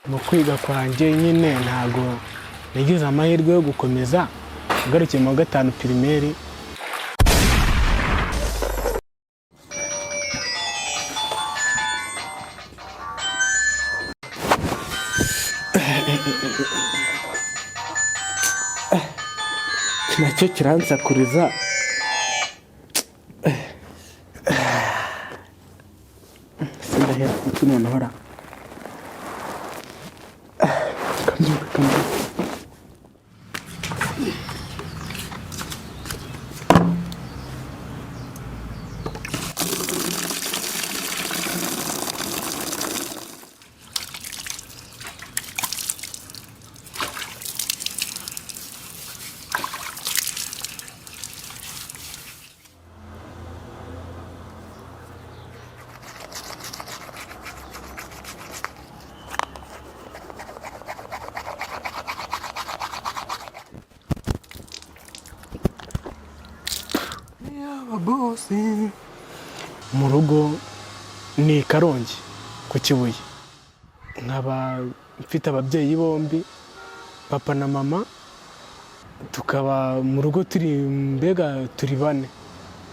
Mu kwiga kwanjye nyine ntago nagize amahirwe yo gukomeza, ngarukiye mu wa gatanu primaire. Iki nacyo kiransakuriza. Sindahera kuki noneho ra? Kambyuka, kambyuka. Mu rugo ni i Karongi ku Kibuye, nkaba mfite ababyeyi bombi, papa na mama, tukaba mu rugo turi mbega turi bane,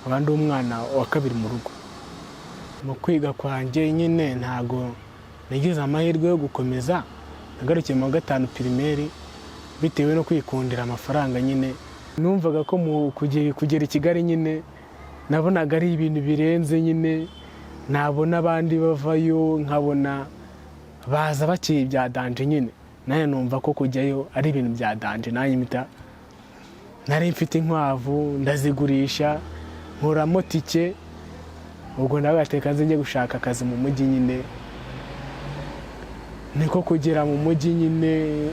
nkaba ndi umwana wa kabiri mu rugo. Mu kwiga kwanjye nyine ntago nagize amahirwe yo gukomeza, nagarukiye mu wa gatanu primaire bitewe no kwikundira amafaranga nyine. Numvaga ko mu kugera i Kigali nyine nabonaga ari ibintu birenze nyine, nabona abandi bavayo nkabona baza bakeye bya danger nyine, nanjye numva ko kujyayo ari ibintu bya danger. Nanjye mpita nari mfite inkwavu ndazigurisha nkuramo tike, ubwo nawe gateka nze njye gushaka akazi mu mujyi nyine. Niko kugera mu mujyi nyine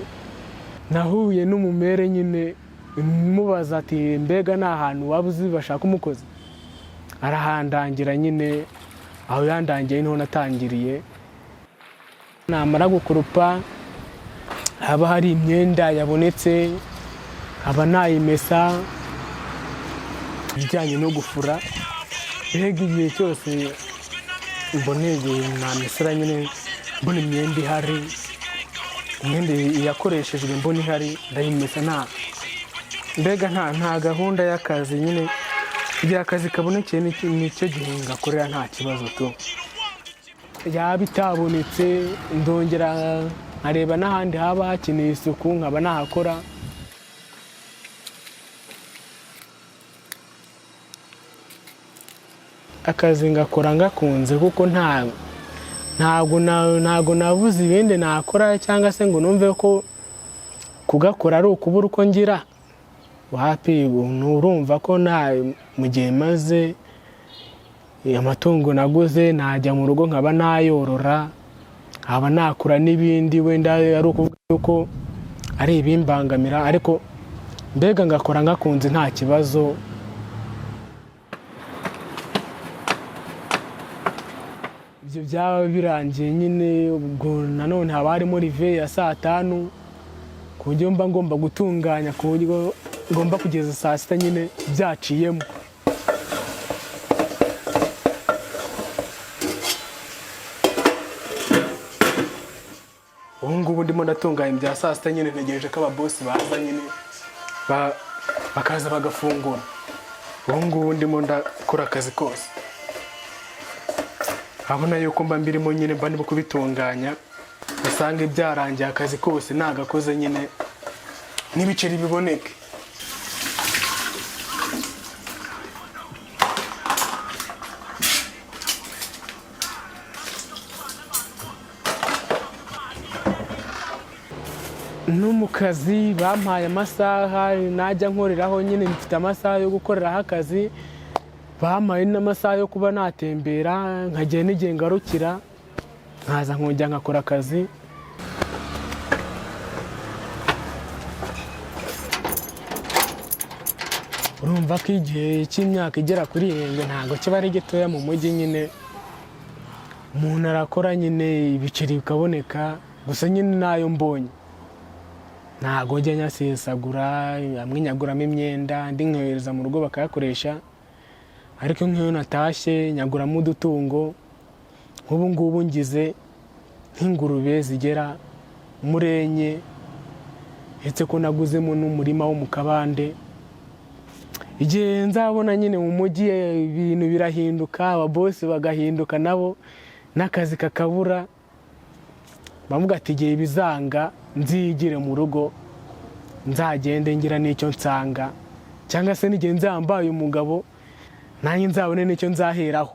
nahuye n'umumere nyine, mubaza ati mbega ni ahantu waba uzi bashaka umukozi, arahandangira nyine. Aho yandangiye niho natangiriye. Namara gukurupa haba hari imyenda yabonetse nkaba nayimesa, ibijyanye no gufura mbega igihe cyose mboneye igihe namesera nyine, mbona imyenda ihari, imyenda yakoreshejwe mbona ihari ndayimesa. Nta mbega nta gahunda y'akazi nyine, igihe akazi kabonekeye nicyo gihe ngakorera nta kibazo tu. Yaba itabonetse ndongera nkareba n'ahandi haba hakeneye isuku nkaba nahakora. Akazi ngakora ngakunze kuko ntago nabuze ibindi nakora cyangwa se ngo numve ko kugakora ari ukubura uko ngira. Wapi, urumva ko nta mu gihe maze amatungo naguze najya mu rugo nkaba nayorora, nkaba nakura n'ibindi, wenda ari ukuvuga yuko ari ibimbangamira, ariko mbega ngakora ngakunze nta kibazo. Ibyo byaba birangiye nyine, ubwo nanone haba harimo rive ya saa tanu, ku buryo mba ngomba gutunganya, ku buryo ngomba kugeza saa sita nyine byaciyemo. Ubu ngubu ndimo ndatunganya ibya saa sita nyine, ntegereje ko ababosi baza nyine bakaza bagafungura. Ubu ngubu ndimo ndakora akazi kose, urabona yuko mba mbirimo nyine, mba ndimo kubitunganya, usanga byarangiye akazi kose nagakoze nyine, n'ibiceri biboneke. No mu kazi bampaye amasaha najya nkoreraho nyine, mfite amasaha yo gukoreraho akazi, bampaye n'amasaha yo kuba natembera nkagera n'igihe ngarukira nkaza nkongera nkakora akazi. Urumva ko igihe cy'imyaka igera kuri irindwi ntabwo kiba ari gitoya mu mujyi nyine, umuntu arakora nyine ibiceri bikaboneka, gusa nyine nayo mbonye ntabwo njya nyasesagura, amwe nyaguramo imyenda andi nkohereza mu rugo bakayakoresha, ariko nk'iyo natashye nyaguramo udutungo. Nk'ubu ngubu ngize nk'ingurube zigera Muri enye, uretse ko naguzemo n'umurima wo mu kabande. Igihe nzabona nyine mu mujyi ibintu birahinduka, ababosi bagahinduka nabo, n'akazi kakabura, bavuga ati igihe bizanga nzigire mu rugo, nzagende ngira n'icyo nsanga, cyangwa se n'igihe nzambaye umugabo nanjye nzabone n'icyo nzaheraho.